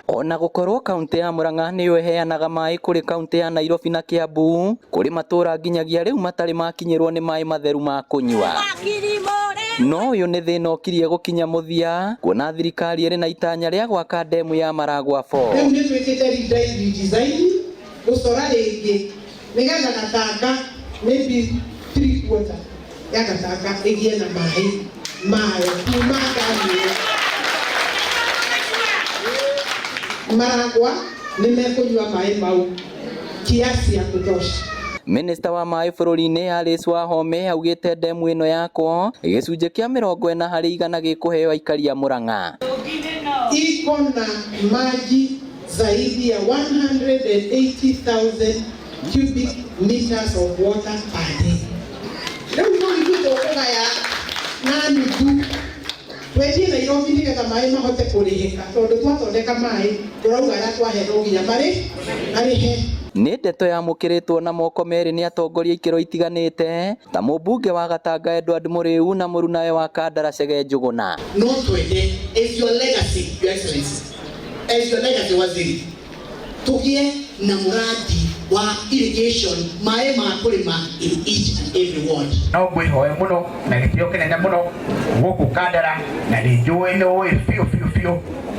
Ona gũkorwo kaunti ya Murang'a nĩyo ĩheanaga maĩ kũrĩ kaunti ya Nairobi na Kiambu, kũrĩ matũra nginyagia rĩu matarĩ makinyĩrwo nĩ maĩ matheru ma kũnyua. No ũyũ nĩ thĩna ũkirie gũkinya mũthia kuona thirikari ĩrĩ na itanya rĩa gwaka ndemu ya Maragua 4. Rĩu nĩ twĩkĩte redesign gũcora rĩngĩ nĩgetha Gatanga, maybe 3/4 ya Gatanga ĩgĩe na maĩ mayo kuma ndamu ĩyo. Maragwa nĩ mekũnyua maĩ mau kiasi ya kutosha. Minista wa maĩ bũrũri-inĩ Alice Wahome augĩte ndemu ĩno yakwo gĩcunjĩ kĩa 40% gĩkũheo aikari a Murang'a. Iko na maji zaidi ya 180,000 cubic meters of water per day. Rĩu no ithuĩ tũkũgaya na nuthu twendie Nairobi nĩgetha maĩ mahote kũrĩhĩka, tondũ twathondeka maĩ tũrauga arĩa twahe no nginya marĩ marĩhe. Nĩ ndeto yamũkĩrĩtwo na moko merĩ nĩ atongoria ikĩro itiganĩte ta mũmbunge wa Gatanga Edward Mũrĩu na mũrunawe wa Kandara Chege Njũgũna. No twende as your legacy, Your Excellency, as your legacy, waziri, tũgĩe na mũradi wa irrigation, maĩ ma kũrĩma in each and every ward. No ngwĩhoe mũno na gĩtĩo kĩnene mũno gũkũ Kandara, na nĩ njũĩ nĩ ũĩ biũ biũ biũ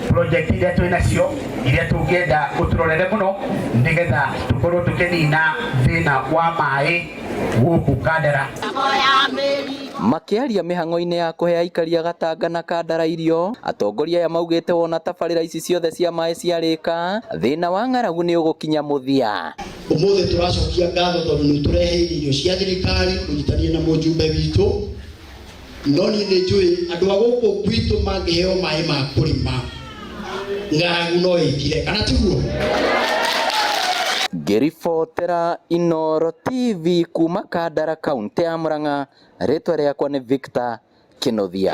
project iria twĩ nacio iria tũngĩenda ũtũrorere mũno nĩgetha tũkorwo tũkĩnina thĩna wa maĩ gũkũ Kandara. Makĩaria mĩhang'o-inĩ ya kũhe aikari a Gatanga na Kandara irio, atongoria aya maugĩte wona tabarĩra ici ciothe cia maĩ ciarĩka, thĩna wa ng'aragu nĩ ũgũkinya mũthia. Ũmũthĩ tũracokia ngatho tondũ nĩ tũreheire irio cia thirikari kũnyitania na mũjumbe witũ, no niĩ nĩ njũĩ andũ a gũkũ gwitũ mangĩheo maĩ ma kũrĩma ng'aragu no ĩthire, kana tiguo? Ngĩribotera Inooro TV kuma Kandara, kaunti ya Murang'a, rĩtwa rĩakwa nĩ Victor Kĩnuthia.